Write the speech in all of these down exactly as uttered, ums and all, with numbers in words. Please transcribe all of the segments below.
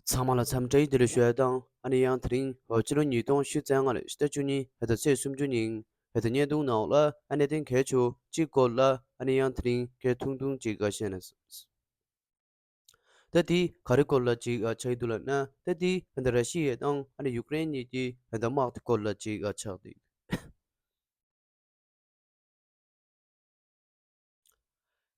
ཚང་མ་ལ་འཚམས་འདྲི་བདེ་ལེགས་ཞུ་ཡ་དང་། ཨ་ནི་ཡང་དེ་རིང་འོ་སྤྱི་ལོ་ཉིས་སྟོང་ཉི་ཤུ་རྩ་ལྔ་ལོའི་ཕྱི་ཟླ་བཅུ་གཉིས་ཕྱི་ཟླ་ཚེས་སུམ་ཅུ་ཉིན་ཕྱི་ཟླ་བརྙན་ཐུང་ནང་ལ་ཨ་གནད་དོན་གལ་ཆེ་བོ་གཅིག་སྐོར་ལ་ཨ་ནི་ཡང་དེ་རིང་སྐད་ཐུང་ཐུང་ཅིག་བཤད་ན། ད་དེ་ག་རེ་སྐོར་ལ་ཅིག་ཆགས་ཀྱི་འདུག་ལབ་ན། ད་དེ་ད་ར་ཤི་ཡ་དང་ཨ་ནི་ཡུཀ་རེན་གཉིས་ཀྱི་ད་དམག་དེ་སྐོར་ལ་ཅིག་ཆགས་འདུག་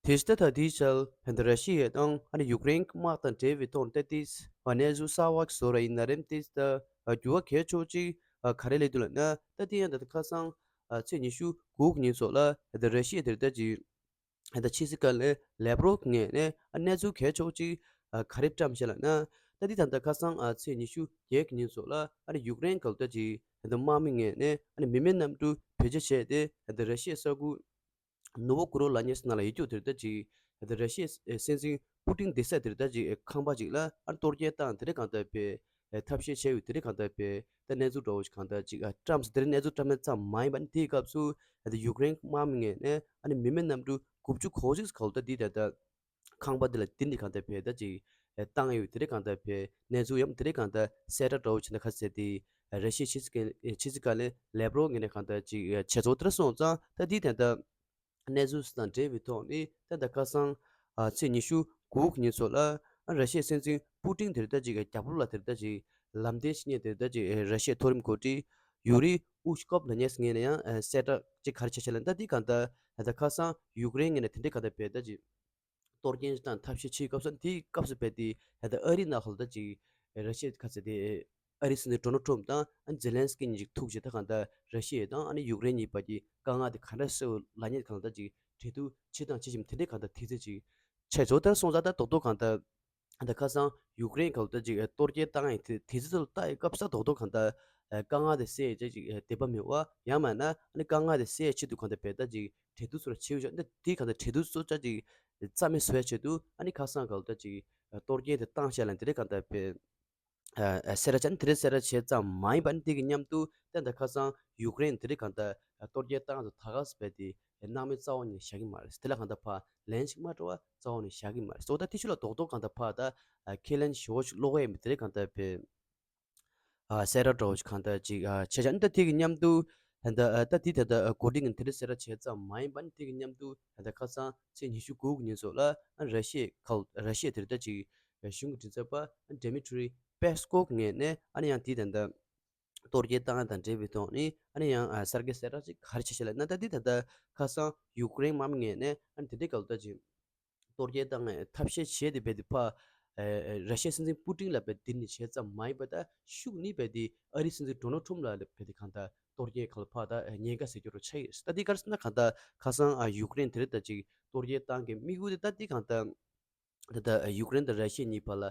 དེ་ལྟ་ད་དེའི་ཆར་ད་ར་ཤི་ཡ་དང་ཨ་ནི་ཡུཀ་རེན་དམག་དང་འབྲེལ་བའི་ཐོག་ནས་ད་དེ་གནས་ཚུལ་གསར་བ་ཞིག་བཟོ་ར་ཡིན་ན་རེད། དེ་ད་འགྱུར་བ་གལ་ཆེ་ཅིག་ག་རེ་སླེབས་འདུག་ལབ་ན། ད་དེ་ཡང་ད་ཁ་སང་ཚེས་ཉི་ཤུ་དགུ་གི་ཉིན་སོགས་ལ་ད་ར་ཤི་ཡ་དེ་ད་ཅིག་ད་ཕྱི་སྲིད་བཀའ་བློན་ལེབ་རོབ་ངོས་ནས་ཨ་གནས་ཚུལ་གལ་ཆེ་ཅིག་ག་རེ་བཀྲམ་བཞག་ལབ་ན། ད་འདི་ད་ལྟ་ཁ་སང་ཨ་ཚེས་ཉི་ཤུ་བརྒྱད་ཀྱི་ཉིན་སོགས་ལ་ཨ་ནི་ཡུཀ་རེན་གལ་ད་ཅིག་ད་དམག་མི་ངོས་ནས་ཨ་ནི་མི་མེད་གནམ་གྲུ་བེད་སྤྱོད་བྱས་ཏེ་ད་ར་ཤི་ཡའི་ས་ཁུལ་ནོ་ཝོ་ཀུ་རོ་ལ་ཉེ་ས་ནང་ལ་ཡོད་རྒྱུ་དེར་ད་ཅིག་ད་ར་ཤི་ཡའི་སྲིད་འཛིན་པུ་ཏིན་སྡོད་ས་དེར་ད་ཅིག་ཁང་པ་ཅིག་ལ་ཨ་ནི་གཏོར་སྐྱོན་བཏང་། དེ་རིང་གང་ལྟར་བས་ཐབས་ཤེས་བྱས་ཡོད། དེ་རིང་གང་ལྟར་བས་ད་གནས་ཚུལ་འདྲ་བོ་ཞིག་གང་ལྟར་ཅིག་ཨ་བཀྲམས་སོང་། དེ་རིང་གནས་ཚུལ་བཀྲམ་ཡ་ཙམ་མ་ཡིན་པ་ནི་དེའི་སྐབས་སུ་ད་ཡུཀ་རེན་དམག་མི་ངོས་ནས་ཨ་ནི་མི་མེད་གནམ་གྲུ་དགུ་བཅུ་གོ་གཅིག་ག་ལ་ད་འདི་ད་ལྟ་ཁང་པ་འདི་ལ་འདི་ནི་གང་ལྟར་བས་ད་ཅིག་བཏང་ཡོད། དེ་རིང་གང་ལྟར་བས་གནས་ཚུལ་ཡང་དེ་རིང་གང་ལྟར་གསལ་བསྒྲགས་འདྲ་བོ་བྱས་ན་ཁ་གསལ་ཏེ་ར་ཤི་ཡའི་ཕྱི་སྲིད་ཀྱི་ཕྱི་སྲིད་བཀའ་བློན་ལེབ་རོབ་ངོས་ནས་གང་ལྟར་ཅིག་བྱས་ཚོ་དེར་སོང་ཙང་ད་འདི་ད་ལྟ་གནས་ཚུལ་དང་འབྲེལ་བའི་ཐོག་ནས་ད་ལྟ་ཁ་སང་ཨ་ཚེས་ཉི་ཤུ་དགུ་གི་ཉིན་སོགས་ལ་ཨ་ར་ཤི་ཡའི་སྲིད་འཛིན་པུ་ཏིན་དེར་ད་ཅིག་རྒྱབ་ལོགས་ལ་དེར་ད་ཅིག་ལམ་སྟོན་བྱེད་མཁན་དེར་ད་ཅིག་ར་ཤི་ཡའི་མཐོ་རིམ་འགོ་ཁྲིད་ཡུ་རི་ཨུ་ཤ་ཀོབ་ལབ་མཁན་ངོས་ནས་ཡང་གསལ་བསྒྲགས་ཅིག་ག་རེ་བྱས་བྱས་ལབ་ན། ད་འདི་གང་ལྟར་ད་ལྟ་ཁ་སང་ཡུཀ་རེན་ངོས་ནས་དེ་འདྲའི་གང་ལྟར་བས་ད་ཅིག་གཏོར་སྐྱོན་དང་ཐབས་ཤེས་བྱེད་སྐབས་སུ། དེའི་སྐབས་སུ་བས་དེ་ད་ལྟ་ཨ་རི་ནང་ལ་ད་ཅིག་ར་ཤི་ཡ་ཁ་ཚ་དེ་ཨ་རིའི་སྲིད་འཛིན་ཌོ་ནལ་ཊམ་དང་ཛེ་ལན་སི་ཀི་གཉིས་ཀྱིས་ཐུག་བྱས་ད་གང་ལྟར་ར་ཤི་ཡ་དང་ཨ་ནི་ཡུཀ་རེན་གཉིས་བར་གྱི་དཀའ་ངལ་དེ་ག་འདྲ་སེལ་ལབ་མཁན་གང་ལྟར་ཅིག་གྲོས་བསྡུར་བྱེད་དང་བྱེད་བཞིན་དེ་འདྲའི་གང་ལྟར་དུས་ཚོད་ཅིག་ཆགས་ཚོ་དེར་སོང་ཙང་ད་རྡོག་རྡོག་གང་ལྟར་ད་ཁ་སང་ཡུཀ་རེན་གང་ལྟར་ཅིག་གཏོར་སྐྱོན་བཏང་ཡས་དེ་དུས་ཚོད་ལ་ལྟ་ཡས་སྐབས་སུ་རྡོག་རྡོག་གང་ལྟར་དཀའ་ངལ་དེ་སེལ་ཡས་ཅིག་འདོད་པ་མེད་པ་ཡང་མིན་ན་ཨ་ནི་དཀའ་ངལ་དེ་སེལ་ཡས་ཆེད་དུ་གང་ལྟར་བས་ད་ཅིག་གྲོས་བསྡུར་སོགས་བྱས་ཡོད་ཤག་འདི་དེ་གང་ལྟར་གྲོས་བསྡུར་སོགས་ཅིག་རྩ་མེད་བཟོ་ཡས་ཆེད་དུ་ཨ་ནི་ཁ་སང་གང་ལྟར་ཅིག་གཏོར་སྐྱོན་དེ་བཏང་བཞག་ལབ་མཁན་དེ་འདྲའི་གང་ལྟར་བས་གསལ་བསྒྲགས་བྱས་ནས་དེ་འདྲའི་གསལ་བསྒྲགས་བྱས་ཙམ་མ་ཡིན་པ་ནི་དེ་གི་མཉམ་དུ་ད་ལྟ་ཁ་སང་ཡུཀ་རེན་དེ་འདྲའི་གང་ལྟར་གཏོར་སྐྱོན་བཏང་ཙང་ད་ག་སེ་བས་དེ་སྣང་མེད་རྩ་བ་ནས་བཞག་གི་མ་རེད། དེ་ལ་གང་ལྟར་ཕར་ལན་ཞིག་མ་སྤྲོ་བ་རྩ་བ་ནས་བཞག་གི་མ་རེད། སོ་ད་དེ་ཚོ་ལ་རྡོག་རྡོག་གང་ལྟར་ཕར་ད་ཁས་ལེན་ཞེ་པོ་ཞིག་སློག་ཡས་མེད། དེ་འདྲའི་གང་ལྟར་བས་ཨ་གསལ་བསྒྲགས་འདྲ་བོ་ཞིག་གང་ལྟར་ཅིག་ཨ་བྱས་ཤག་ཨ་ནི་ད་དེ་གི་མཉམ་དུ་ད་ལྟ་ཨ་ད་དེ་ད་ལྟ་ཨ་གོ་སྒྲིག་ངན་དེ་འདྲ་གསལ་བསྒྲགས་བྱས་ཙམ་མ་ཡིན་པ་ནི་དེ་གི་མཉམ་དུ་ད་ལྟ་ཁ་སང་ཚེས་ཉི་ཤུ་དགུ་གི་ཉིན་སོགས་ལ་ཨ་ར་ཤི་ཡའི་ཁ་ར་ཤི་ཡའི་དེ་ལྟ་ཅིག་གཞུང་གི་མགྲིན་ཚབ་པ་ཌི་མི་ཊི་རི་པེ་སི་ཀོབ་ངོས་ནས་ཨ་ནི་ཡང་དེ་ད་ལྟ་གཏོར་སྐྱོན་བཏང་ཡ་དང་འབྲེལ་བའི་ཐོག་ནས་ཨ་ནི་ཡང་ཨ་གསར་འགོད་གསལ་བསྒྲགས་ཅིག་ག་རེ་བྱས་ཤག་ལབ་ན། ད་དེ་ད་ལྟ་ཁ་སང་ཡུཀ་རེན་དམག་མི་ངོས་ནས་ཨ་ནི་དེ་འདྲའི་སྐབས་ལ་ད་ཅིག་གཏོར་སྐྱོན་བཏང་ཡས་ཐབས་ཤེས་བྱས་ཏེ་བས་དེ་ཕར་ཨ་ར་ཤི་ཡའི་སྲིད་འཛིན་པུ་ཏིན་ལ་བས་དེ་ནི་བྱས་ཙམ་མ་ཡིན་པ་ད་ཤུགས་ནི་བས་དེ་ཨ་རིའི་སྲིད་འཛིན་ཌོ་ནལ་ཊམ་ལ་བས་དེ་གང་ལྟར་གཏོར་སྐྱོན་གང་ལ་ཕར་ད་ཉེན་ཁ་ཟེར་རྒྱུ་རུ་ཆགས་ཡོད། ད་དེ་ག་རེ་ཟེར་ན་གང་ལྟར་ཁ་སང་ཨ་ཡུཀ་རེན་དེ་རིང་ད་ཅིག་གཏོར་སྐྱོན་བཏང་གི་དམིགས་ཡུལ་དེ་ད་དེ་གང་ལྟར་ད་ལྟ་ཡུཀ་རེན་དང་ར་ཤི་ཡ་གཉིས་བར་ལ་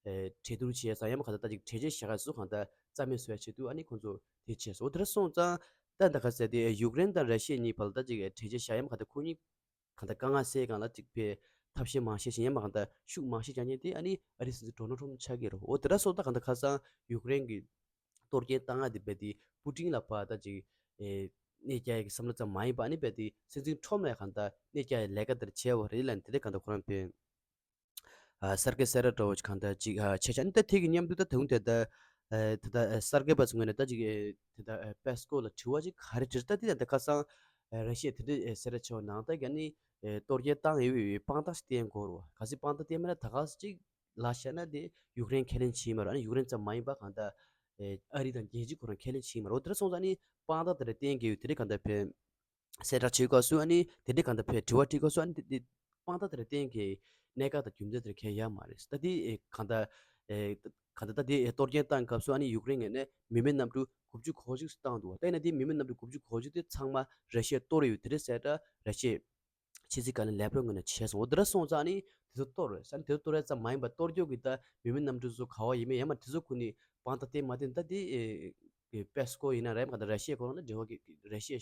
ཨེ་གྲོས་བསྡུར་བྱས་ཙང་ཡང་མ་གང་ལྟར་ད་ཅིག་གྲོས་ཆོད་བཞག་ཡས་སུ་གང་ལྟར་རྩ་མེད་བཟོ་ཡས་ཆེད་དུ་ཨ་ནི་ཁོང་ཚོ་དེ་བྱས་སོང་། དེ་འདྲ་སོང་ཙང་ད་ད་ག་ཟེར་དེ་ཡུཀ་རེན་དང་ར་ཤི་ཡ་གཉིས་བར་ལ་ད་ཅིག་གྲོས་ཆོད་བཞག་ཡས་མ་གང་ལྟར་ཁོ་གཉིས་གང་ལྟར་དཀའ་ངལ་སེལ་སྒང་ལ་ཅིག་པའི་ཐབས་ཤེས་མང་ཤས་ཤིག་ཡང་མ་གང་ལྟར་ཤུགས་མང་ཤས་རྒྱག་མཁན་དེ་ཨ་ནི་ཨ་རིའི་སྲིད་འཛིན་ཌོ་ནལ་ཊམ་ཆགས་ཀྱི་རེད། འོ་དེ་འདྲ་སོང་ཙང་གང་ལྟར་ཁ་སང་ཡུཀ་རེན་གྱི་གཏོར་སྐྱོན་བཏང་ཡ་དེ་བས་དེ་པུ་ཏིན་ལ་ཕར་ད་ཅིག་ཨེ་གནོད་སྐྱེལ་ཡ་གི་བསམ་བློ་ཙམ་མ་ཡིན་པ་ཨ་ནི་བས་དེ་སྲིད་འཛིན་ཊམ་ལ་གང་ལྟར་གནོད་སྐྱེལ་ཡ་ལས་ཀ་དེར་བྱས་པ་རེད་ལབ་ནས་དེ་འདྲ་གང་ལྟར་ཁོ་རང་པས་ཨ་གསར་འགོད་གསལ་བསྒྲགས་འདྲ་བོ་ཅིག་གང་ལྟར་ཅིག་ཨ་བྱས་ཤག་ཨ་ནི་ད་དེ་གི་མཉམ་དུ་ད་དུང་དེ་ལྟར་ཨ་དེ་ལྟར་ཨ་གསར་འགོད་པ་ཚོ་ངོས་ནས་ད་ཅིག་ཨེ་དེ་ལྟར་ཨ་པེ་སི་ཀོབ་ལ་དྲི་བ་ཅིག་ག་རེ་དྲིས། ད་དེ་ད་ལྟ་ཁ་སང་ཨ་ར་ཤི་ཡས་དེ་འདྲ་ཨེ་གསལ་བསྒྲགས་བྱས་པ་ནང་ལྟར་གྱི་ཨ་ནི་ཨེ་གཏོར་སྐྱོན་བཏང་ཡོད་པའི་དཔང་རྟགས་ཤིག་བསྟན་དགོས་རེད་བ། གལ་སྲིད་དཔང་རྟགས་བསྟན་མེད་ན་ད་ག་སེ་ཅིག་ལབ་བཞག་ན་དེ་ཡུཀ་རེན་ཁས་ལེན་བྱེད་ཀྱི་མ་རེད། ཨ་ནི་ཡུཀ་རེན་ཙམ་མ་ཡིན་པ་གང་ལྟར་ཨེ་ཨ་རི་དང་རྒྱལ་སྤྱི་ཁོ་རང་ཁས་ལེན་བྱེད་ཀྱི་མ་རེད། འོ་དེ་འདྲ་སོང་ཙང་ཨ་ནི་དཔང་རྟགས་དེ་འདྲ་བསྟན་དགོས་ཡོད། དེ་འདྲ་གང་ལྟར་བས་གསལ་བསྒྲགས་བྱེད་དགོས་སུ་ཨ་ནི་དེ་འདྲའི་གང་ལྟར་བས་དྲི་བ་དྲི་དགོས་སུ་ཨ་ནི་དེ་དེ་དཔང་རྟགས་དེ་འདྲ་བསྟན་གྱི་གནད་འགག་དང་རྒྱུ་མཚན་དེ་འདྲ་གང་ཡང་ཡོད་མ་རེད། ད་དེ་ཨེ་གང་ལྟར་ཨེ་གང་ལྟར་ད་དེ་ཨེ་གཏོར་སྐྱོན་བཏང་སྐབས་སུ་ཨ་ནི་ཡུཀ་རེན་ངོས་ནས་མི་མེད་གནམ་གྲུ་དགུ་བཅུ་གོ་གཅིག་བཏང་འདུག་བ། ད་ཡིན་ན་དེ་མི་མེད་གནམ་གྲུ་དགུ་བཅུ་གོ་གཅིག་དེ་ཚང་མ་ར་ཤི་ཡས་གཏོར་ཡོད་དེ་འདྲའི་གསལ་བསྒྲགས་ར་ཤི་ཡས་ཕྱི་སྲིད་བཀའ་བློན་ལེབ་རོབ་ངོས་ནས་བྱས་སོང་། འོ་དེ་འདྲ་སོང་ཙང་ཨ་ནི་དེ་ཚོ་གཏོར་རེད་ཟེར་ནས་དེ་ཚོ་གཏོར་ཡས་ཙམ་མ་ཡིན་པར་གཏོར་རྒྱུ་གི་ད་མི་མེད་གནམ་གྲུ་ཚོ་ག་བ་ཡིན་མིན་ཡང་མ་དེ་ཚོ་ཁོ་ནི་དཔང་རྟགས་བསྟན་མ་བསྟན་ད་དེ་ཨེ་ཨེ་པེ་སི་ཀོབ་ཡིན་ན་རེད། མ་གང་ལྟར་ར་ཤི་ཡ་ཁོ་རང་ལ་འབྲེལ་བ་གི་ར་ཤི་ཡ་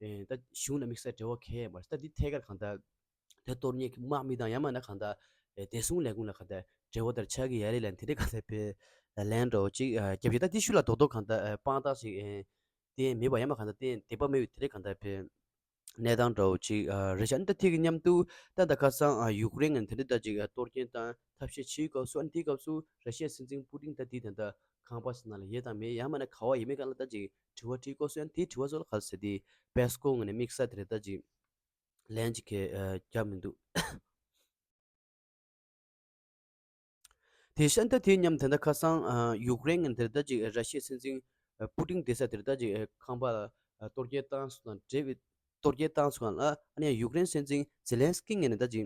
ཨེ་ད་གཞུང་ལ་དམིགས་བསལ་འབྲེལ་བ་གང་ཡང་མ་རེད། ད་དེ་ཐད་ཀར་གང་ལྟར་ད་གཏོར་མཁན་གྱི་དམག་མི་དང་ཡང་མིན་ན་གང་ལྟར་ཨེ་བདེ་སྲུང་ལས་ཁུངས་ལ་གང་ལྟར་འབྲེལ་བ་དེ་འདྲ་ཆགས་ཀྱི་ཡོད་རེད་ལབ་ནས་དེ་འདྲའི་གང་ལྟར་བས་ལན་འདྲ་བོ་ཅིག་ཨེ་བརྒྱབ་ཡོད། ད་དེ་ཤུལ་ལ་རྡོག་རྡོག་གང་ལྟར་ཨེ་དཔང་རྟགས་ཤིག་ཨེ་བསྟན་མེད་པ་ཡང་མིན་གང་ལྟར་བསྟན་བསྡད་པ་མེད་པའི་དེ་འདྲའི་གང་ལྟར་བས། གནས་སྟངས་འདྲ་བོ་ཅིག་ཨ་རེད་ཤག་ཨ་ནི་ད་དེ་གི་མཉམ་དུ་ད་ད་ཁ་སང་ཨ་ཡུཀ་རེན་ངོས་ནས་དེ་འདྲ་ད་ཅིག་ཨ་གཏོར་སྐྱོན་བཏང་ཐབས་ཤེས་བྱེད་སྐབས་སུ། ཨ་ནི་དེའི་སྐབས་སུ་ར་ཤི་ཡའི་སྲིད་འཛིན་པུ་ཏིན་ད་དེའི་དེ་འདྲ་ཁང་པ་ཞིག་ནང་ལ་ཡོད་དམ་མེད། ཡང་མིན་ན་ག་པར་ཡོད་མེད་སྒང་ལ་ད་ཅིག་དྲི་བ་དྲིས་སྐབས་སུ། ཨ་ནི་དེའི་དྲི་བ་ཚོ་ལ་ག་རེ་ཟེར་ཏེ་པེ་སི་ཀོ་ངོས་ནས་དམིགས་བསལ་དེ་འདྲ་ད་ཅིག་ལན་ཅིག་གི་ཨ་བརྒྱབ་མི་འདུག་དེ་བཞིན་ད་དེའི་མཉམ་དུ་ད་ཁ་སང་ཨ་ཡུཀ་རེན་གྱི་དེར་ད་ཅིག་ར་ཤི་ཡའི་སྲིད་འཛིན་ཨ་པུ་ཏིན་སྡོད་ས་དེར་ད་ཅིག་ཨ་ཁང་པ་ལ་ཨ་གཏོར་སྐྱོན་བཏང་སོང་དང་འབྲེལ་བའི། གཏོར་སྐྱོན་བཏང་སོང་ལ། ཨ་ནི་ཡུཀ་རེན་སྲིད་འཛིན་ཛེ་ལན་སི་ཀི་ངོས་ནས་ད་ཅིག་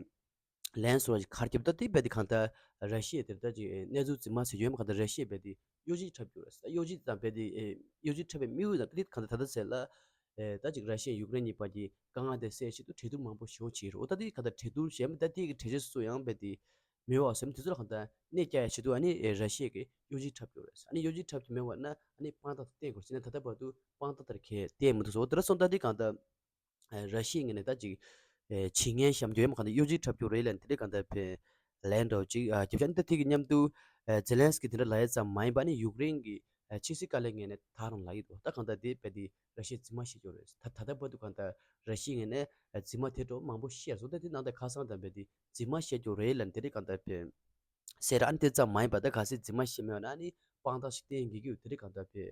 ལན་སོགས་ཀྱི་གར་རྒྱབ་ད་དེ་རྦད་དེ་གང་ལྟར་ར་ཤི་ཡ་དེར་ད་ཅིག་གནས་ཚུལ་རྫུན་མ་ཟེར་རྒྱུ་ཡོད་མ། གང་ལྟར་ར་ཤི་ཡ་རྦད་དེ་གཡོ་ཇུས་འཁྲབ་རྒྱུ་རེད། གཡོ་ཇུས་དང་རྦད་དེ་གཡོ་ཇུས་འཁྲབ་པའི་དམིགས་ཡུལ་དང་ད་དེ་གང་ལྟར་ད་ལྟ་ཟེར་ལ། ད་ཅིག་ར་ཤི་ཡ་ཡུཀ་རེན་གཉིས་བར་གྱི་དཀའ་ངལ་དེ་སེལ་ཆེད་དུ་གྲོས་བསྡུར་མང་པོ་ཞེ་པོ་བྱས་རེད། འོ་ད་དེ་གང་ལྟར་གྲོས་བསྡུར་བྱས་མ་ད་དེ་གི་གྲོས་ཆོད་སུ་ཡང་རྦད་དེ་མེད་པ་བཟོས་མ། དེ་ཚོ་ལ་གང་ལྟར་གནོད་སྐྱེལ་ཡ་ཆེད་དུ་ཨ་ནི་ར་ཤི་ཡ་གི་གཡོ་ཇུས་འཁྲབ་རྒྱུ་རེད། ཨ་ནི་གཡོ་ཇུས་འཁྲབ་རྒྱུ་མེད་པ་ན་ཨ་ནི་དཔང་རྟགས་དེ་བསྟན་དགོས་ཟེར་ནས་ད་ལྟ་བར་དུ་དཔང་རྟགས་དེར་གས་བསྟན་མི་འདུག་ཟེར། འོ་དེ་འདྲ་སོང་ད་དེ་གང་ལྟར། ཨ་ར་ཤི་ཡའི་ངོས་ནས་ད་ཅིག་ཨ་བྱེད་ངན་བཤམས་རྒྱུ་ཡོད་མ། གང་ལྟར་གཡོ་ཇུས་འཁྲབ་རྒྱུ་རེད་ལབ་ནས་དེ་འདྲའི་གང་ལྟར་ཕེ་ལན་འདྲ་བོ་ཅིག་ཨ་རྒྱབ་ཤག་ཨ་ནི་ད་དེ་གི་མཉམ་དུ་ཨ་ཛེ་ལན་སི་ཀི་དེ་འདྲ་ལབ་ཡ་ཙམ་མ་ཡིན་པ་ནི་ཡུཀ་རེན་གྱི་ཨ་ཕྱི་སྲིད་བཀའ་བློན་ངོས་ནས་ད་རང་ལབ་ཀྱི་འདུག་ད་གང་ལྟར་དེ་རྦད་དེ་ར་ཤི་ཡས་རྫུན་མ་བཤད་རྒྱུ་རེད། ད་ད་ལྟ་བར་དུ་གང་ལྟར་ར་ཤི་ཡའི་ངོས་ནས་ཨ་རྫུན་མ་དེ་འདྲ་མང་པོ་བཤད་སོང་། ད་དེ་ནང་ད་ཁ་སང་དང་རྦད་དེ་རྫུན་མ་བཤད་རྒྱུ་རེད་ལབ་ནས་དེ་འདྲའི་གང་ལྟར་ཕེ་ཟེར། ཨ་ནི་དེ་ཙམ་མ་ཡིན་པ་ད་གལ་སྲིད་རྫུན་མ་བཤད་མེད་པ་ན་ཨ་ནི་དཔང་རྟགས་ཤིག་བསྟན་དགོས་ཀྱི་ཡོད། དེ་འདྲའི་གང་ལྟར་ཕེ་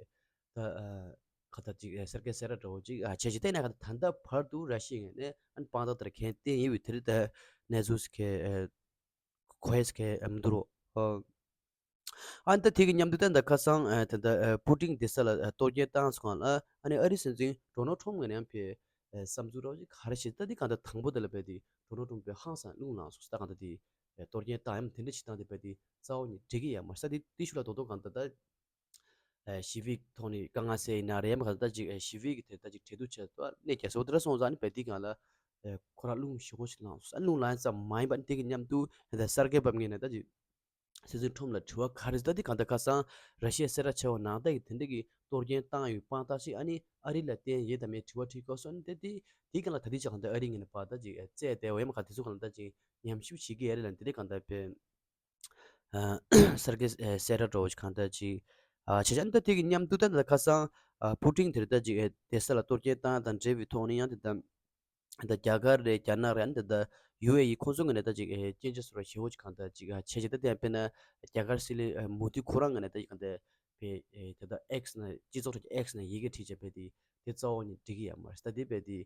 ད་ཨ་ག་ད་ཅིག་ཨ་གསར་བརྗེ་གསལ་བསྒྲགས་འདྲ་བོ་ཅིག་ཨ་བྱས་ཅིག་བལྟས་ན་ག་ད་ད་ལྟ་བར་དུ་ར་ཤི་ཡའི་ངོས་ནས་ཨ་ནི་དཔང་རྟགས་དེར་གས་བསྟན་ཡོད་པའི་དེ་འདྲའི་ད་གནས་ཚུལ་ཞིག་གི་ཨ་གོ་ཡས་ཀྱི་ཨ་མི་འདུག་རོ། ཨ་ནི་ད་དེ་གི་མཉམ་དུ་ད་ད་ཁ་སང་ཨ་ད་ད་ཨ་པུ་ཏིན་སྡོད་ས་ལ་ཨ་གཏོར་སྐྱོན་བཏང་སོང་ལ། ཨ་ནི་ཨ་རིའི་སྲིད་འཛིན་ཌོ་ནལ་ཊམ་ངོས་ནས་ཡང་ཕེ་ཨ་བསམ་ཚུལ་འདྲ་བོ་ཅིག་ག་རེ་བཤད། ད་དེ་གང་ལྟར་དང་པོ་དེ་ལ་རྦད་དེ་ཌོ་ནལ་ཊམ་ཕེ་ཧང་སང་རླུང་ལངས་སོང་། ད་གང་ལྟར་དེ་ཨ་གཏོར་སྐྱོན་བཏང་ཡ་དེ་འདྲ་བྱེད་སྟངས་དེ་རྦད་དེ་རྩ་བ་ནས་འགྲིག་གི་ཡོད་མ་རེད་ཟེར། དེ་དེ་ཤུགས་ལ་རྡོག་རྡོག་གང་ལྟར་ད་ཨ་ཞི་བའི་ཐོག་ནས་དཀའ་ངལ་སེལ་ཡིན་ན་རེད། ཡང་མིན་གང་ལྟར་ད་ཅིག་ཨ་ཞི་བའི་གི་དེ་ད་ཅིག་གྲོས་བསྡུར་བྱས་ཏེ་གནད་འགག་སོང་། དེ་འདྲ་སོང་ཙང་ཨ་ནི་རྦད་དེ་སྒང་ལ་ཨ་ཁོ་རང་རླུང་ཞེ་པོ་ཞིག་ལངས་སོང་། ཨ་རླུང་ལངས་ཙམ་མ་ཡིན་པ་ཨ་ནི་དེ་གི་མཉམ་དུ་ད་གསར་འགོད་པ་ངོས་ནས་ད་ཅིག་སྲིད་འཛིན་ཊམ་ལ་དྲི་བ་ག་རེ་ཟེར། ད་དེ་གང་ལྟར་ཁ་སང་ར་ཤི་ཡ་གསལ་བསྒྲགས་བྱས་པ་ནང་ལྟར་གྱི་དེ་འདྲ་གི་གཏོར་སྐྱོན་བཏང་ཡོད་དཔང་རྟགས་ཤིག་ཨ་ནི་ཨ་རི་ལ་བསྟན་ཡོད་དམ་མེད་དྲི་བ་དྲིས་སྐབས་སུ་ཨ་ནི་དེ་དེ་དེ་གང་ལ་ད་དེ་ཅིག་གང་ལྟར་ཨ་རི་ངོས་ནས་ཕར་ད་ཅིག་བཙལ་བསྡད་པ་ཡོད་མ། ག་དེ་ཚོ་གང་ལ་ད་ཅིག་ཉམས་ཞིབ་བྱེད་ཀྱི་ཡོད་རེད་ལབ་དེ་འདྲ་གང་ལྟར་ཕེ་ཨ་གསར་འགོད་ཨ་གསལ་བསྒྲགས་འདྲ་བོ་ཞིག་གང་ལྟར་ཅིག་ཨ་བྱས་ཙང་ད་དེ་གི་མཉམ་དུ་ད་ད་ཁ་སང་ཨ་པུ་ཏིན་དེར་ད་ཅིག་ཨ་སྡོད་ས་ལ་གཏོར་སྐྱོན་བཏང་དང་འབྲེལ་བའི་ཐོག་ནས་ཡང་དེ་ད་ད་རྒྱ་གར་རེད། རྒྱ་ནག་རེད། ཨ་ནི་ད་ད་ཡུ་ཨེ་ཨི་ཁོང་ཚོ་ངོས་ནས་ད་ཅིག་ཨ་སྐྱོན་བརྗོད་ཟེར་བ་ཞེ་པོ་ཅིག་གང་ལྟར་ཅིག་ཨ་བྱས་ཅིག་ད་དེ་ཡང་དཔེར་ན་རྒྱ་གར་སྲིད་བློན་ཨ་མོ་དི་ཁོ་རང་ངོས་ནས་ད་ཅིག་གང་ལྟར་ཕེ་ཨེ་ད་ད་ཨེག་སི་ནང་སྤྱི་ཚོགས་ཁྲོད་ཀྱི་ཨེག་སི་ནང་ཡི་གེ་བྲིས་བྱས་རྦད་དེ་དེ་རྩ་བ་ནས་འགྲིག་གི་ཡོད་མ་རེད། ད་དེ་རྦད་དེ་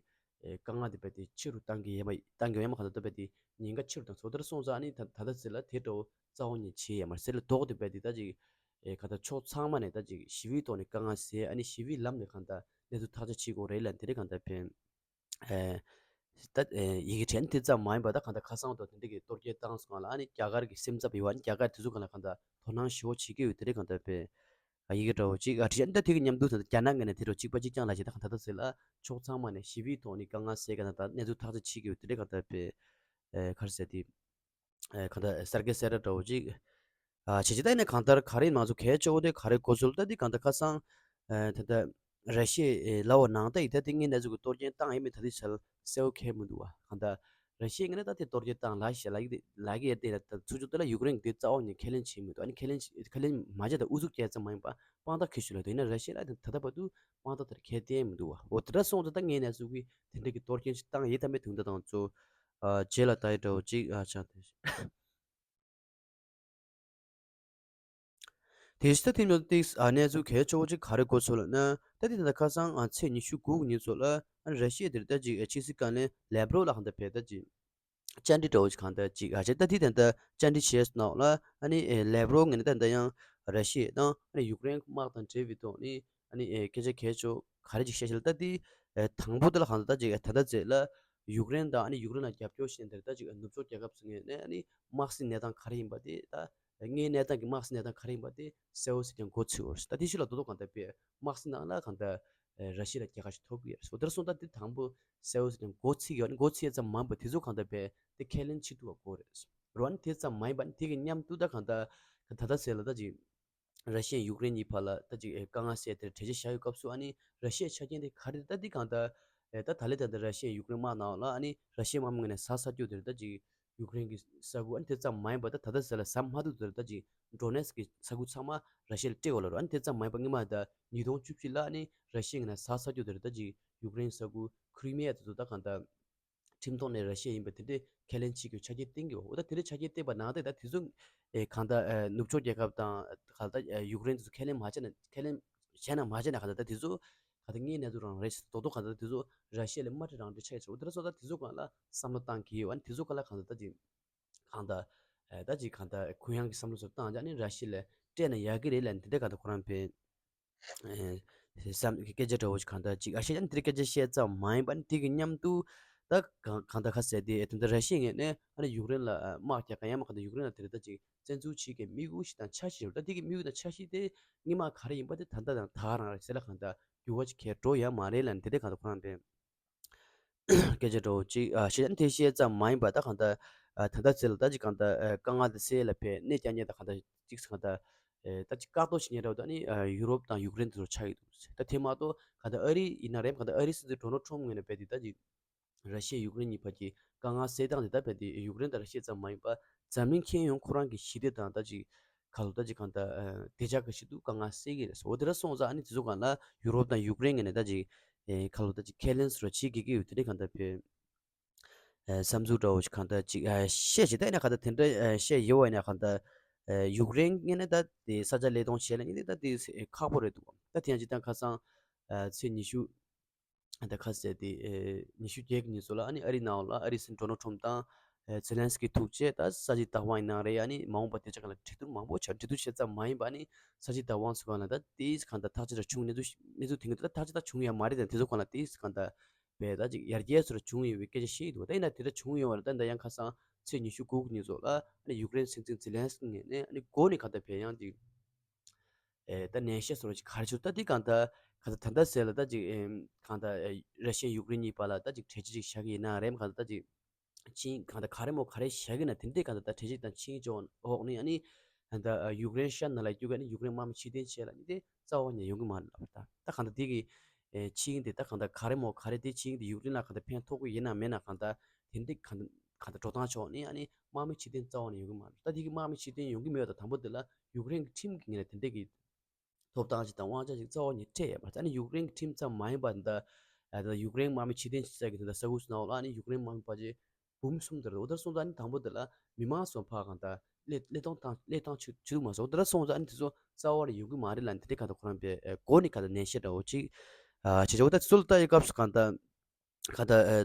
ཨེ་དཀའ་ངལ་དེ་རྦད་དེ་ཆེ་རུ་བཏང་གི་ཡོད་མ་བཏང་གི་ཡོད་མ། གང་ལྟར་ད་རྦད་དེ་ཉེན་ཁ་ཆེ་རུ་བཏང་སོང་། དེ་འདྲ་སོང་ཙང་ཨ་ནི་ད་ད་ལྟ་ཟེར་ལ་དེ་འདྲ་བོ་རྩ་བ་ནས་བྱས་ཡོད་མ་རེད་ཟེར་ལ། ལྡོག་སྟེ་རྦད་དེ་ད་ཅིག་ཨེ་གང་ལྟར་ཕྱོགས་ཚང་མ་ནས་ད་ཅིག་ཞི་བའི་ཐོག་ནས་དཀའ་ངལ་སེལ། ཨ་ནི་ཞི་བའི་ལམ་ནས་གང་ལྟར་གནས་ཚུལ་ཐག་གཅོད་བྱེད་དགོས་རེད་ལབ་དེ་འདྲ་གང་ལྟར་ཕེ་ཨེ་ད་ཨེ་ཡི་གེ་བྲིས། ཨ་ནི་དེ་ཙམ་མ་ཡིན་པ་ད་གང་ལྟར་ཁ་སང་དུ་དེ་འདྲ་གི་གཏོར་སྐྱོན་བཏང་སོང་ལ། ཨ་ནི་རྒྱ་གར་གྱི་སེམས་འཚབ་ཡོད་པ། ཨ་ནི་རྒྱ་གར་དེ་ཚོ་གང་ལ་གང་ལྟར་དོ་སྣང་ཞེ་པོ་བྱེད་ཀྱི་ཡོད་དེ་འདྲ་གང་ལྟར་ཕེ་ཨ་ཡི་གེ་འདྲ་བོ་ཅིག་ཨ་བྲིས། ཨ་ནི་ད་དེ་གི་མཉམ་དུ་ད་རྒྱ་ནག་ངོས་ནས་དེ་འདྲ་གཅིག་པ་གཅིག་རྐྱང་ལབ་བྱས། ད་གང་ལྟར་ད་ཟེར་ལ་ཕྱོགས་ཚང་མ་ནས་ཞི་བའི་ཐོག་ནས་དཀའ་ངལ་སེལ་ག་ན་ད་གནས་ཚུལ་ཐག་གཅོད་བྱེད་ཀྱི་ཡོད་དེ་འདྲ་གང་ལྟར་ཕེ་ཨེ་ག་རེ་ཟེར་དེ། ཨེ་གང་ལྟར་གསར་འགོད་གསལ་བསྒྲགས་འདྲ་བོ་ཅིག་ཨ་བྱས་ཅིག་ད་ཡིན་ན་གང་ལྟར་ག་རེ་ང་ཚོ་གལ་ཆེ་བོ་དེ་ག་རེ་གོ་ཚུལ་ད་འདི་གང་ལྟར་ཁ་སང་ཨེ་ད་ལྟ་ར་ཤི་ཡའི་ལའོ་ནང་ད་ཡིག་ད་འདི་ངས་གནས་ཚུལ་གྱི་གཏོར་སྐྱོན་བཏང་ཡིན་མིན་ད་འདི་ཚལ་གསལ་བོ་ཁེལ་མི་འདུག་བ། གང་ལྟར་ར་ཤི་ཡའི་ངོས་ནས་ད་དེ་གཏོར་སྐྱོན་བཏང་ལ་ཞེས་ལབ་ཀྱི་ལབ་ཀྱི་ཡོད་དེ་ད་ཚུར་ཕྱོགས་དེ་ལ་ཡུཀ་རེན་གྱིས་དེ་རྩ་བ་ནས་ཁས་ལེན་བྱེད་མི་འདུག་ཨ་ནི་ཁས་ལེན་ཁས་ལེན་མ་བྱས་ད་ཨུ་ཚུགས་རྒྱག་ཙམ་མ་ཡིན་པ་དཔང་རྟགས་ཁྱེར་ཤོག་ལབ་དེ་ཡིན་ན་ར་ཤི་ཡ་ལ་ད་ད་ལྟ་བར་དུ་དཔང་རྟགས་དེར་ཁས་བསྟན་མི་འདུག་བ། འོ་དེ་འདྲ་སོང་ཙང་ད་ངས་གནས་ཚུལ་གྱི་དེ་འདྲ་གི་གཏོར་སྐྱོན་ཞིག་བཏང་ཡོད་ད་མེད་དུང་ད་དང་ཚོ། ཨ་རྗེས་ལ་ལྟ་ཡི་འདྲ་བོ་ཅིག་ཨ་ཆགས་ཏེ། དེ་ཕྱི་ད་ཐེངས་ཡོད་ཏིག་ཨ་གནས་ཚུལ་གལ་ཆེ་བོ་ཅིག་ག་རེ་གོ་ཚོད་ལ་ན། ད་དེ་ད་ཁ་སང་ཨ་ཚེས་ཉི་ཤུ་དགུ་གི་ཉིན་ཚོ་ལ་ཨ་ར་ཤི་ཡ་དེར་ད་ཅིག་ཨ་ཕྱི་སྲིད་བཀའ་བློན་ལེབ་རོ་ལ་གང་ལྟར་ཕེ་ད་ཅིག་བཅར་འདྲི་འདྲ་བོ་ཅིག་གང་ལྟར་ཅིག་ཨ་ཅེ་ད་དེ་ད་ལྟ་བཅར་འདྲི་བྱས་སོང་ལ། ཨ་ནི་ཨེ་ལེབ་རོ་ངོས་ནས་ད་ལྟ་ཡང་ར་ཤི་ཡ་དང་ཨ་ནི་ཡུཀ་རེན་དམག་དང་འབྲེལ་བའི་ཐོག་ནས་ཨ་ནི་ཨེ་སྐད་ཆ་གལ་ཆེ་བོ་ག་རེ་ཅིག་བཤད་ཤེས་ལ། ད་དེ་ཨེ་དང་པོ་དེ་ལ་གང་ལྟར་ད་ཅིག་ཨེ་ད་ལྟ་ཚེ་ལ་ཡུཀ་རེན་དང་ཨ་ནི་ཡུཀ་རེན་ལ་རྒྱབ་སྐྱོར་བྱེད་མཁན་དེར་ད་ཅིག་ཨེ་ནུབ་ཕྱོགས་རྒྱལ་ཁབ་ཚོ་ངོས་ནས་ཨ་ནི་དམག་སྲིད་གནས་སྟངས་ག་རེ་ཡིན་པ་དེ་ད་དངོས་གནས་སྟངས་ཀྱི་དམག་སྲིད་གནས་སྟངས་ག་རེ་ཡིན་པ་དེ་གསལ་བོ་ཟེར་ཀྱང་མགོ་ཚོས་ཡོད་རེད། ད་དེ་ཕྱི་ལ་རྡོག་རྡོག་གང་ལྟར་པས་དམག་སྲིད་ནང་ལ་གང་ལྟར་ཨེ་ར་ཤི་ཡ་ལ་རྒྱལ་ཁ་ཞིག་ཐོབ་ཀྱི་ཡོད་རེད། འོ་དེར་སོང་ད་དེ་དང་པོ་གསལ་བོ་ཟེར་ཀྱང་མགོ་ཚོས་ཡོད། མགོ་ཚོས་ཙམ་མ་ཡིན་པ་དེ་ཚོ་གང་ལྟར་པས་དེ་ཁས་ལེན་བྱེད་ཐུབ་པ་དགོས་རེད། རོ་ཨ་ནི་དེ་ཙམ་མ་ཡིན་པ་ནི་དེ་གི་མཉམ་དུ་ད་གང་ལྟར་ད་ལྟ་ཟེར་ལ་ད་ཅིག་ར་ཤི་ཡ་ཡུཀ་རེན་གཉིས་བར་ལ་ད་ཅིག་ཨེ་དཀའ་ངལ་སེལ་དེར་གྲོས་ཆོད་བཞག་ཡོད་སྐབས་སུ་ཨ་ནི་ར་ཤི་ཡའི་ཆ་རྐྱེན་དེ་ག་རེ་རེད། ད་འདི་གང་ལྟར་ཨེ་ད་ད་ལས་ད་ལྟ་ར་ཤི་ཡ་ཡུཀ་རེན་དམག་ནང་ལ་ཨ་ནི་ར་ཤི་ཡའི་དམག་མི་ངོས་ནས་ཟ་ས་རྒྱུ་དེར་ད་ཅིག་ཡུཀ་རེན་གྱི་ས་ཁུལ་ཨ་ནི་དེ་ཙམ་མ་ཡིན་པ་ད་ད་ལྟ་ཟེར་ལ་ཟ་མ་ཐུབ་དེར་ད་ཅིག་ཌོ་ནེ་སི་ཀི་ས་ཁུལ་ཚང་མ་ར་ཤི་ཡ་ལ་སྤྲད་དགོས་ལ་རོ། ཨ་ནི་དེ་ཙམ་མ་ཡིན་པ་སྔོན་མ་ད་ཉིས་སྟོང་བཅུ་བཞི་ལ་ཨ་ནི་ར་ཤི་ཡ་ངོས་ནས་ཟ་ས་རྒྱུ་དེར་ད་ཅིག་ཡུཀ་རེན་ས་ཁུལ་ ཁི་རི་མི་ཡ་དེ་ཚོ་ད་གང་ལྟར་ཁྲིམས་ཐོག་ནས་ར་ཤི་ཡ་ཡིན་པ་དེ་འདྲས་ཁས་ལེན་བྱེད་དགོས་ཆ་རྐྱེན་བསྟན་གྱི་འོ། ད་དེ་འདྲས་ཆ་རྐྱེན་བསྟན་པ་ནང་བཞིན་ད་དེ་ཚོ་ཨེ་གང་ལྟར་ཨེ་ནུབ་ཕྱོགས་རྒྱལ་ཁབ་དང་གང་ལྟར་ཨེ་ཡུཀ་རེན་དེ་ཚོ་ཁས་ལེན་མ་བྱས་ན་ཁས་ལེན་བྱས་ན་མ་བྱས་ན་གང་ལྟར་ད་དེ་ཚོ་གང་ལྟར་དངོས་གནས་ཚུལ་རང་རེད། རྡོག་རྡོག་གང་ལྟར་དེ་ཚོ་ར་ཤི་ཡ་ལས་དམའ་འབྲིང་རང་འབྲིང་ཆགས་ཀྱི་འོ། དེ་འདྲ་སོང་ཙང་དེ་ཚོ་སྒང་ལ་བསམ་བློ་བཏང་གི་ཡོད། ཨ་ནི་དེ་ཚོ་སྒང་ལ་གང་ལྟར་ད་ཅིག་གང་ལྟར་ཨེ་ད་ཅིག་གང་ལྟར་གུ་ཡངས་ཀྱི་བསམ་བློ་ཚོ་བཏང་ཀྱང་ཨ་ནི་ར་ཤི་ཡ་ལ་སྤྲད་ན་ཡག་གི་རེད་ལབ་ནས་དེ་འདྲ་གང་ལྟར་ཁོ་རང་ཕེ་ཨེ་བསམ་སྐད་ཆ་འདྲ་བོ་ཞིག་གང་ལྟར་ཅིག་ཨ་ཤེས་ཀྱང་དེ་འདྲ་སྐད་ཆ་བཤད་ཙམ་མ་ཡིན་པ་ནི་དེ་གི་མཉམ་དུ་ད་གང་གང་ལྟར་ཁ་གསལ་དེ་ཨེ་ད་ལྟ་ར་ཤི་ཡའི་ངོས་ནས་ཨ་ནི་ཡུཀ་རེན་ལ་ཨ་དམག་རྒྱག་ག་ཡང་མ་གང་ལྟར་ཡུཀ་རེན་ལ་དེ་རེད་ད་ཅིག་བཙན་འཛུལ་བྱེད་མཁན་དམིགས་ཡུལ་ཞིག་དང་འཆར་གཞི་ཞིག་ཡོད། ད་དེ་གི་དམིགས་ཡུལ་དང་འཆར་གཞི་དེ་སྔོན་མ་ག་རེ་ཡིན་པ་དེ་ད་ལྟ་དང་ད་ག་རང་རེད་ཟེར་ལ་གང་ལྟར་འགྱུར་བ་ཅིག་གང་ཡང་འགྲོ་ཡ་མ་རེད་ལབ་ནས་དེ་འདྲ་གང་ལྟར་ཁོ་རང་པས་སྐད་ཆ་འདྲ་བོ་ཅིག་ཨ་བཤད་ན་དེ་བཤད་ཙམ་མ་ཡིན་པ་ད་གང་ལྟར་ཨ་ད་ལྟ་ཚེ་ལ་ད་ཅིག་གང་ལྟར་ཨ་དཀའ་ངལ་དེ་སེལ་ལ་ཕེ་གནས་རྐྱང་རྐྱང་ད་གང་ལྟར་ཅིག་གང་ལྟར་ཨ་ད་ཅིག་བཀག་སྡོམ་བྱེད་མཁན་འདྲ་བོ་ད་ནི་ཨ་ཡུ་རོབ་དང་ཡུཀ་རེན་དེ་ཚོ་ཆགས་ཡོད་འདུག་ད་དེ་མ་གཏོགས་གང་ལྟར་ཨ་རི་ཡིན་ན་རེད། གང་ལྟར་ཨ་རི་སྲིད་འཛིན་ཌོ་ནལ་ཊམ་ངོས་ནས་རྦད་དེ་ད་ཅིག་ར་ཤི་ཡ་ཡུཀ་རེན་གཉིས་བར་གྱི་དཀའ་ངལ་སེལ་སྟངས་དེ་ད་རྦད་དེ་ཡུཀ་རེན་དང་ར་ཤི་ཡ་ཙམ་མ་ཡིན་པར་འཛམ་གླིང་ཁྱོན་ཡོངས་ཁོ་རང་གི་ཞི་བདེ་དང་ད་ཅིག་ག་ལོ་ད་ཅིག་གང་ལྟར་ཨ་བདེ་འཇགས་ཀྱི་ཆེད་དུ་དཀའ་ངལ་སེལ་གྱི་རེད་ཟེར། འོ་དེ་འདྲ་སོང་ཙང་ཨ་ནི་དེ་ཚོ་སྒང་ལ་ཡུ་རོབ་དང་ཡུཀ་རེན་ངོས་ནས་ད་ཅིག་ཨེ་ག་ལོ་ད་ཅིག་ཁས་ལེན་ཟེར་བ་བྱེད་དགོས་ཀྱི་ཡོད། དེ་འདྲའི་གང་ལྟར་བོད་ཨེ་བསམ་ཚུལ་འདྲ་བོ་ཞིག་གང་ལྟར་ཅིག་ཨེ་བཤད་བྱས། ད་ཡིན་ན་གང་ལྟར་དེ་འདྲ་ཨེ་བཤད་ཡོད་པ་ཡིན་ན་གང་ལྟར་ཨེ་ཡུཀ་རེན་ངོས་ནས་ད་དེ་ས་ཆ་ལེན་གཏོང་བྱས་ལ་ནི་ད་དེ་ཁག་པོ་རེད་འདུག་ད་དེ་ཡང་སྤྱིར་བཏང་ཁ་སང་ཨེ་ཚེས་ཉི་ཤུ་ད་ཁ་གསལ་དེ་ཨེ་ཉི་ཤུ་བརྒྱད་ཀྱི་ཉིན་ཚོ་ལ་ཨ་ནི་ཨ་རིའི་ནང་ལ་ཨ་རིའི་སྲིད་འཛིན་ཌོ་ནལ་ཊམ་དང་ཨེ་ཛེ་ལན་སི་ཀི་ཐུག་བྱས། ད་ས་ཆའི་བདག་དབང་ཡིན་ན་རེད། ཨ་ནི་མ་འོངས་པ་དེ་ཆ་གང་ལ་འབྲེལ་མཐུད་མང་པོ་བྱས། འབྲེལ་མཐུད་བྱས་ཙམ་མ་ཡིན་པ་ཨ་ནི་ས་ཆའི་བདག་དབང་ཚོ་སྒང་ལ་ད་དེ་གང་ལྟར་ཐག་གཅོད་ར་བྱུང་གནས་ཚུལ་གནས་ཚུལ་དེ་ག་ད་ཐག་གཅོད་ད་བྱུང་ཡ་མ་རེད། དེ་ཚོ་སྒང་ལ་དེ་གང་ལྟར་བས་ད་ཅིག་ཡར་རྒྱས་ཚོ་ར་བྱུང་ཡོད་པའི་སྐད་ཆ་བཤད་ཡི་འདུག་ད་ཡིན་ན་དེ་འདྲ་བྱུང་ཡོད་པ་རེད། ད་ཡིན་ན་ཡང་ཁ་སང་ཚེས་ཉི་ཤུ་དགུ་གི་ཉིན་ཚོ་ལ་ཨ་ནི་ཡུཀ་རེན་སྲིད་འཛིན་ཛེ་ལན་སི་ཀི་ངོས་ནས་ཨ་ནི་འགོ་ནས་གང་ལྟར་བས་ཡང་ཅིག་ཨེ་ད་ནན་བཤད་སོགས་ཅིག་ག་རེ་བྱུང་། ད་འདི་གང་ལྟར་གང་ལྟར་ད་ལྟ་ཟེར་ལ་ད་ཅིག་ཨེམ་གང་ལྟར་ཨེ་ར་ཤི་ཡ་ཡུཀ་རེན་གཉིས་བར་ལ་ད་ཅིག་གྲོས་ཆོད་ཅིག་བཞག་གི་ཡིན་ན་རེད། གང་ལྟར་ད་ཅིག་ཆིངས་གང་ལྟར་ག་རེ་མོ་ག་རེ་བཞག་གི་ན་དེ་འདྲས་གང་ལྟར་ད་གྲོས་ཆོད་དང་ཆིངས་ཅོག་འོག་ནས་ཨ་ནི་གང་ལྟར་ཨ་ཡུཀ་རེན་ཤར་ནང་ལ་བསྐྱོད་ག་ནི་ཡུཀ་རེན་དམག་མི་ཕྱིར་འཐེན་བྱས་ལ་ནི་དེ་རྩ་བ་ནས་ཡོང་གི་མ་རེད་ལབ། ད་ད་གང་ལྟར་དེ་གི་ཨེ་ཆིངས་དེ་ད་གང་ལྟར་ག་རེ་མོ་ག་རེ་དེ་ཆིངས་དེ་ཡུཀ་རེན་ལ་གང་ལྟར་ཕན་ཐོགས་ཀྱི་ཡིན་ན་མེད་ན་གང་ལྟར་དེ་འདྲས་གང་ལྟར་གང་ལྟར་འགྲོ་སྟངས་ཕྱོགས་ནས་ཨ་ནི་དམག་མི་ཕྱིར་འཐེན་རྩ་བ་ནས་ཡོང་གི་མ་རེད། ད་དེ་གི་དམག་མི་ཕྱིར་འཐེན་ཡོང་གི་མེད་པ་དང་དང་པོ་དེ་ལ་ཡུཀ་རེན་གྱི་ཁྲིམས་ཀྱི་ངོས་ནས་དེ་འདྲས་ཀྱི་ཐོབ་ཐང་ཅིག་དང་དབང་ཆ་ཅིག་རྩ་བ་ནས་སྤྲད་ཡོད་མ་རེད། ཨ་ནི་ཡུཀ་རེན་གྱི་ཁྲིམས་ཙམ་མ་ཡིན་པར་འདི་ད་ཡུཀ་རེན་དམག་མི་ཕྱིར་འཐེན་བྱེད་ས་གི་དེ་འདྲ་ས་ཁུལ་ཚོ་ནང་ལ་ཨ་ནི་ཡུཀ་རེན་དམག་མི་ཕལ་ཆེར་འབུམ་གསུམ་དེ་རེད། འོ་དེ་སོང་ཙང་ཨ་ནི་དང་པོ་དེ་ལ་མི་མང་ཚོ་ཕར་གང་ལྟར་སླེབས་སླེབས་སྟངས་དང་སླེབས་སྟངས་ཆུ་ཆུ་མ་སོང་། འོ་དེ་འདྲ་སོང་ཙང་ཨ་ནི་དེ་ཚོ་རྩ་བ་ནས་ཡོང་གི་མ་རེད་ལབ་ནས་དེ་འདྲའི་གང་ལྟར་ཁོ་རང་པས་ཨེ་འགོ་ནས་གང་ལྟར་ནན་བཤད་འདྲ་བོ་ཅིག་ཨ་བྱེད་ཆོག་ད་དེ་ཚོ་ལ་ལྟ་ཡི་སྐབས་སུ་གང་ལྟར་གང་ལྟར་ཨེ་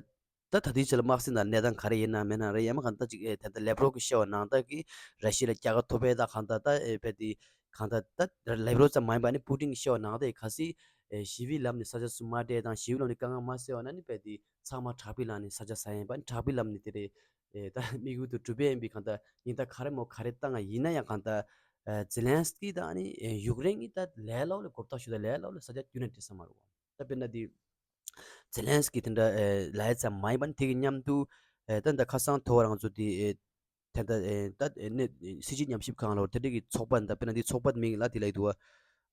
ད་ད་ལྟའི་ཆ་ལ་དམག་སྲིད་ནང་གནས་སྟངས་ག་རེ་ཡིན་ན་མེད་ན་རེད། ཡང་མ་གང་ལྟར་ཅིག་ཨེ་ད་ལྟ་ལེབ་རོབ་ཀྱིས་བཤད་པ་ནང་ལྟར་གྱི་ར་ཤི་ཡ་ལ་རྒྱལ་ཁ་ཐོབ་པའི་ད་གང་ལྟར་ད་ཨེ་བས་དེ་གང་ལྟར་ད་ལེབ་རོབ་ཙམ་མ་ཡིན་པ་ནི་པུ་ཏིན་གྱིས་བཤད་པ་ནང་ལྟར་གལ་སྲིད་ཨེ་ཞི་བའི་ལམ་ནས་ས་ཆ་སུ་མ་སྤྲད་དང་ཞི་བའི་ལམ་ནས་དཀའ་ངལ་མ་སེལ་བ་ན་ནི་བས་དེ་ཚང་མ་དྲག་པོའི་ལམ་ནས་ས་ཆ་ཟ་ཡིན་པ་ནི་དྲག་པོའི་ལམ་ནས་དེ་རེད། ཨེ་ད་དམིགས་ཡུལ་དུ་གྲུབ་པའི་ཡིན་པའི་གང་ལྟར་ཉེན་བརྡ་ག་རེ་མོ་ག་རེ་བཏང་ཡིན་ན་ཡང་གང་ལྟར་ཨེ་ཛེ་ལན་སི་ཀི་དང་ཨ་ནི་ཨེ་ཡུཀ་རེན་གྱིས་ད་ལས་སླ་པོ་ལ་གོ་བརྡ་ཞུ་ད་ལས་སླ་པོ་ལ་ས་ཆ་བསྡུ་ན་འགྲིག་ས་མ་རེད་བ། ད་དཔེར་ན་དེ་ཛེ་ལན་སི་ཀི་དེ་འདྲ་ཨེ་ལབ་ཡ་ཙམ་མ་ཡིན་པ་ནི་དེ་གི་མཉམ་དུ་ཨེ་ད་ད་ཁ་སང་ཐོ་བ་རང་ཚོ་དེ་ཨེ་ད་ད་ཨེ་ད་ཨེ་ནས་སྲིད་བྱུས་ཉམས་ཞིབ་ཁང་ལ་དེ་འདྲ་གི་ཚོགས་པ་འདི་དཔེར་ན་དེ་ཚོགས་པ་མིང་ལ་དེ་ལབ་ཀྱི་འདུག་བ།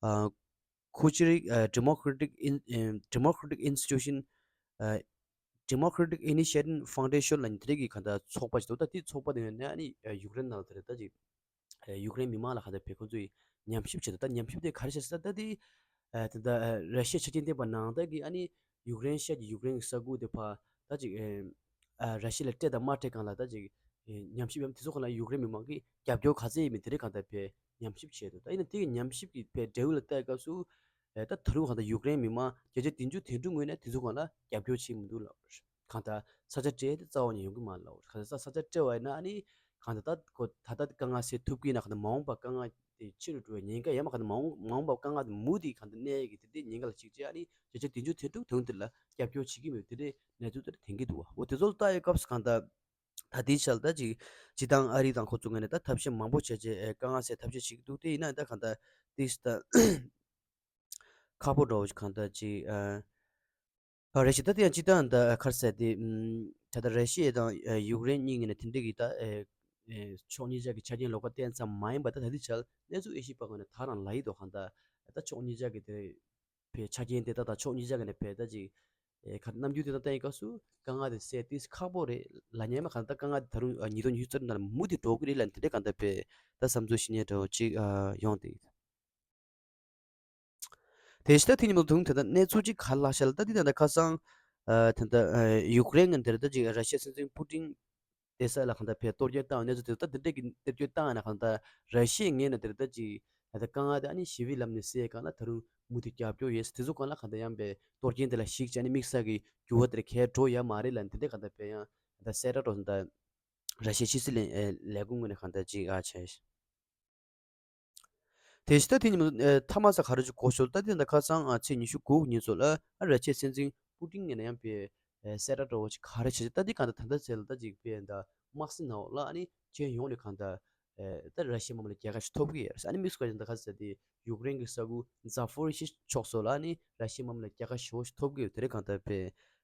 ཨ་ཁུ་ཆི་རིག་ཨེ་Democratic In- ཨེ་Democratic Institution ཨེ་Democratic Initiative Foundation ལ་དེ་འདྲ་གི་གང་ལྟར་ཚོགས་པ་ཞིག་འདུག་ད་དེ་ཚོགས་པ་དེ་ནས་ཨ་ནི་ཨེ་ཡུཀ་རེན་ནང་ལ་དེ་རེད་ད་ཅིག་ཡུཀ་རེན་མི་མང་ལ་ག་འདྲ་བས་ཁོ་ཚོས་ཉམས་ཞིབ་བྱེད་དོ། ད་ཉམས་ཞིབ་དེ་ག་རེ་བྱས་ཟེར་ད་དེ་ད་ར་ཤི་ཡ་ཆ་རྐྱེན་ལྡན་པ་ནང་ལྟར་གྱི་ཨ་ནི་ཡུཀ་རེན་ཤར་གྱི་ཡུཀ་རེན་གྱི་ས་ཁུལ་དེ་ཕར་ད་ཅིག་ར་ཤི་ཡ་ལ་སྤྲད་དང་མ་སྤྲད་སྒང་ལ་ད་ཅིག་ཉམས་ཞིབ་ཡོད་དེ་ཚོ་སྒང་ལ་ཡུཀ་རེན་མི་མང་གིས་རྒྱབ་སྐྱོར་ག་ཚད་ཡོད་མེད་དེ་རིགས་གང་ལྟར་བས་ཉམས་ཞིབ་བྱས་འདུག་ད་ཡིན་ན་དེ་གི་ཉམས་ཞིབ་ཀྱི་བས་འབྲས་བུ་ལ་ལྟ་སྐབས་སུ་ད་ད་རུང་གང་ལྟར་ཡུཀ་རེན་མི་མང་བརྒྱ་ཆ་བདུན་ཅུ་དོན་དྲུག་ངོས་ནས་དེ་ཚོ་སྒང་ལ་རྒྱབ་སྐྱོར་བྱེད་མི་འདུག་ལབ། གང་ལྟར་ས་ཆ་སྤྲད་དེ་རྩ་བ་ནས་ཡོང་གི་མ་རེད་ལབ། གང་ལྟར་ས་ས་ཆ་སྤྲད་པ་ཡིན་ན་ཨ་ནི་གང་ལྟར་ད་ཁོ་ད་ལྟ་དཀའ་ངལ་སེལ་ཐུབ་ཀྱི་ཡིན་ན་གང་ལྟར་མ་འོངས་པ་དཀའ་ངལ་དེ་ཆེ་རུ་འགྲོ་བའི་ཉེན་ཁ་ཡང་མ་གང་ལྟར་མ་འོངས་མ་འོངས་པ་དཀའ་ངལ་དེ་མུ་མཐུད་གང་ལྟར་གནས་ཡས་ཀྱི་དེ་འདྲའི་ཉེན་ཁ་ལ་གཅིག་བྱས་ཨ་ནི་བརྒྱ་ཆ་བདུན་ཅུ་དོན་དྲུག་དོན་དེ་ལ་རྒྱབ་སྐྱོར་བྱེད་ཀྱི་མེད་པའི་དེ་འདྲའི་གནས་ཚུལ་དེ་འདྲ་ཐོན་གྱི་འདུག་བ། འོ་དེ་ཚོ་ལ་ལྟ་ཡོད་སྐབས་སུ་གང་ལྟར་ད་ལྟའི་ཆར་ད་ཅིག་སྤྱིར་བཏང་ཨ་རི་དང་ཁོ་ཚོ་ངོས་ནས་ད་ཐབས་ཤེས་མང་པོ་བྱས་བྱས་ཨེ་དཀའ་ངལ་སེལ་ཐབས་ཤེས་བྱེད་ཀྱི་འདུག་དེ་ཡིན་ན་ད་གང་ལྟར་ཏིས་ད་ཁག་པོ་འདྲ་བོ་ཞིག་གང་ལྟར་ཅིག་ཨ། ཨ་རེད་ཤག་ད་དེ་ཡང་སྤྱིར་བཏང་ད་ཁར་ཟེར་དེ་ད་ལྟ་ར་ཤི་ཡ་དང་ཡུཀ་རེན་གཉིས་ངོས་ནས་དེ་འདྲ་གི་ད་ཕྱོགས་གཉིས་ཆ་གི་ཆ་རྐྱེན་ལོགས་ཀ་བསྟན་ཙམ་མ་ཡིན་པ་ད་ད་ལྟའི་ཆར་གནས་ཚུལ་དབྱེ་ཞིབ་པ་ངོས་ནས་ད་རང་ལབ་ཡི་འདུག་གང་ལྟར་ད་ཕྱོགས་གཉིས་ཆ་གི་དེ་བས་ཆ་རྐྱེན་དེ་ད་ད་ཕྱོགས་གཉིས་ཆ་གི་ནས་བས་ད་ཅིག་ཁ་རྣམ་འགྱུར་དེ་ད་བསྟན་ཡི་སྐབས་སུ་དཀའ་ངལ་དེ་སེལ་ཏིས་ཁག་པོ་རེད་ལབ་ཉན་མ་གང་ལྟར་དཀའ་ངལ་དེ་ད་རུང་ཉིས་སྟོང་ཉི་ཤུ་རྩ་དྲུག་ནང་ལ་མུ་མཐུད་འགྲོ་གི་རེད་ལབ་དེ་འདྲ་གང་ལྟར་བས་ད་བསམ་ཚུལ་བཤད་ཉན་འདྲ་བོ་ཅིག་ཡོང་དེ། དེ་ཕྱི་ད་དེ་ཉིན་མོ་དུང་དེ་ད་གནས་ཚུལ་གཅིག་ག་ལ་ཤར་ལ་ད་དེ་ད་ད་ཁ་སང་ ཨ་ད་ལྟ་ཨ་ཡུཀ་རེན་གྱི་འདིར་ད་ཅིག་ར་ཤི་ཡའི་སྲིད་འཛིན་པུ་ཏིན་བསྡད་ས་ལ་གང་ལྟར་ཕར་གཏོར་སྐྱོན་བཏང་བའི་གནས་ཚུལ་དེ་ད་འདི་འདྲས་ཀྱི་གཏོར་སྐྱོན་བཏང་ན་གང་ལྟར་ར་ཤི་ཡའི་ངོས་ནས་འདིར་ད་ཅིག་ད་ལྟ་དཀའ་ངལ་དེ་ཨ་ནི་ཞི་བའི་ལམ་ནས་སེལ་གང་ལ་ད་རུང་མུ་མཐུད་རྒྱབ་སྐྱོར་ཡོད་ས་དེ་ཚོ་གང་ལ་གང་ལྟར་ཡང་པའི་གཏོར་སྐྱོན་དེ་ལ་གཞིགས་བྱས་ནས་དམིགས་བསལ་གྱི་འགྱུར་བ་དེར་གས་འགྲོ་ཡ་མ་རེད་ལ། འདི་འདྲས་གང་ལྟར་ཕར་ཡང་ད་གསལ་བསྒྲགས་འགྲོ་ད། ར་ཤི་ཡའི་ཕྱི་སྲིད་ལས་ཨེ་ལས་ཁུངས་ངོས་ནས་གང་ལྟར་ཅིག་ཨ་བྱས། དེ་བཞིན་ད་དེ་ཉིན་མོ་ཨེ་མཐའ་མ་ས་ག་རེ་ཅིག་གོ་ཞོར་ད་དེ་ད་ཁ་སང་ཨ་ཚེས་ཉི་ཤུ་དགུ་ཉིན་ཚོ་ལ་ཨ་ར་ཤི་ཡའི་སྲིད་འཛིན་པུ་ཏིན་ངོས་ནས་ཡང་པའི་ཨེ་གསལ་བསྒྲགས་འདྲ་བོ་ཅིག་ག་རེ་བྱས་ད་དེ་གང་ལྟར་ད་ལྟ་ཚེ་ལ་ད་ཅིག་པའི་ད་དམག་སྲིད་ནང་ལ་ཨ་ནི་ཁྱོན་ཡོངས་ནས་གང་ལྟར་ཨེ་ད་ར་ཤི་ཡའི་དམག་མི་ལ་རྒྱལ་ཁ་ཞིག་ཐོབ་ཀྱི་ཡོད་རེད། ཨ་ནི་དམིགས་སུ་བཀར་ད་ག་ཟེར་དེ་ཡུཀ་རེན་གྱི་ས་ཁུལ་ཛ་ཕོ་རི་ཤི་ཕྱོགས་སོགས་ལ་ཨ་ནི་ར་ཤི་ཡའི་དམག་མི་ལ་རྒྱལ་ཁ་ཞེ་པོ་ཞིག་ཐོབ་ཀྱི་ཡོད། དེ་རེད་གང་ལྟར་པའི་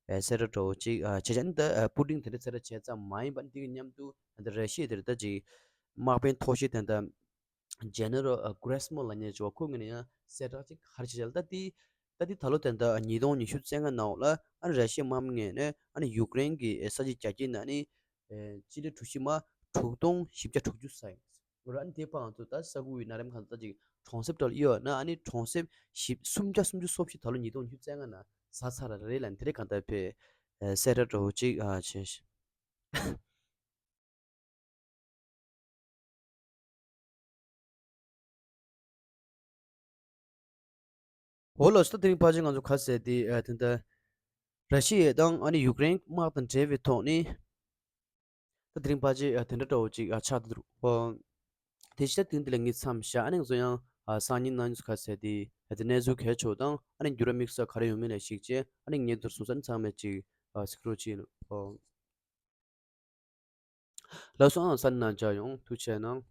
ཨེ་གསལ་བསྒྲགས་འདྲ་བོ་ཅིག་ཨ་བྱས་ཙང་ད་ཨ་པུ་ཏིན་དེ་འདྲའི་གསལ་བསྒྲགས་བྱས་ཙམ་མ་ཡིན་པ་འདི་གི་མཉམ་དུ་ད་ར་ཤི་ཡའི་དེར་ད་ཅིག་དམག་དཔོན་མཐོ་ཤོས་དེ་འདྲ་ཇེ་ནེ་རལ་ཨ་གྷི་རེ་སི་མོ་ལབ་མཁན་ཅིག་ཡོད། ཁོ་ངོས་ནས་ཡང་གསལ་བསྒྲགས་ཅིག་ག་རེ་བྱས་ལ་ད་དེ་ད་དེ་ད་ལོ་དེ་འདྲ་ཉིས་སྟོང་ཉི་ཤུ་རྩ་ལྔ་ནང་ལ་ཨ་ནི་ར་ཤི་ཡའི་དམག་མི་ངོས་ནས་ཨ་ནི་ཡུཀ་རེན་གྱི་ས་ཆའི་རྒྱ་སྐྱེད་ནང་ནི་ཨེ་སྤྱི་ལེ་གྲུ་བཞི་མ་དྲུག་སྟོང་བཞི་བརྒྱ་དྲུག་ཅུ་ས་ཡིན། ར་ཨ་ནི་དེ་བར་ང་ཚོ་ད་ས་ཁུལ་ཡིན་ན་རེམ་གང་ད་ཅིག་གྲོང་གསེབ་འདྲ་ལ་ཡོད་ན་ཨ་ནི་གྲོང་གསེབ་བཞི་སུམ་བརྒྱ་སུམ་ཅུ་སོ་བཞི་ད་ལོ་ཉིས་སྟོང་ཉི་ཤུ་རྩ་ལྔ་ནང་ཟ་ཚར་ར་རེད་ལ། དེ་རེད་གང་ལྟར་པའི་ཨེ་གསལ་བསྒྲགས་འདྲ་བོ་ཅིག་ཨ་བྱས། འོ་ལགས་སོ། ད་དེ་རིང་ཕལ་ཆེར་ང་ཚོ་ག་ཟེར་དེ་ཨ་དེ་འདྲ་ར་ཤི་ཡ་དང་ཨ་ནི་ཡུཀ་རེན་དམག་དང་འབྲེལ་བའི་ཐོག་ནས་ད་དེ་རིང་ཕལ་ཆེར་ཨ་དེ་འདྲ་འདྲ་བོ་ཅིག་ཨ་ཆགས་འདུག་ཨོ། དེ་ཕྱི་ད་དེ་རིང་འདི་ལ་ངས་མཚམས་བཞག་ཨ་ནི་ང་ཚོ་ཡང་ཨ་སང་ཉིན་གནངས་ཉིན་ཚོ་ག་ཟེར་དེ་ཨ་དེ་གནས་ཚུལ་གལ་ཆེ་བ་དང་ཨ་ནི་འགྱུར་བ་དམིགས་བསལ་ག་རེ་ཡོང་མིན་ལ་གཞིགས་བྱས་ཨ་ནི་ངས་འདིར་སོང་ས་ཨ་ནི་ཚང་མས་ཅིག་ཨ་གཟིགས་རོགས་བྱེད། ཨོ། ལགས་སོ། ཨང་ས་ནང་འཇགས་ཡོང་། ཐུགས་རྗེ་གནང་།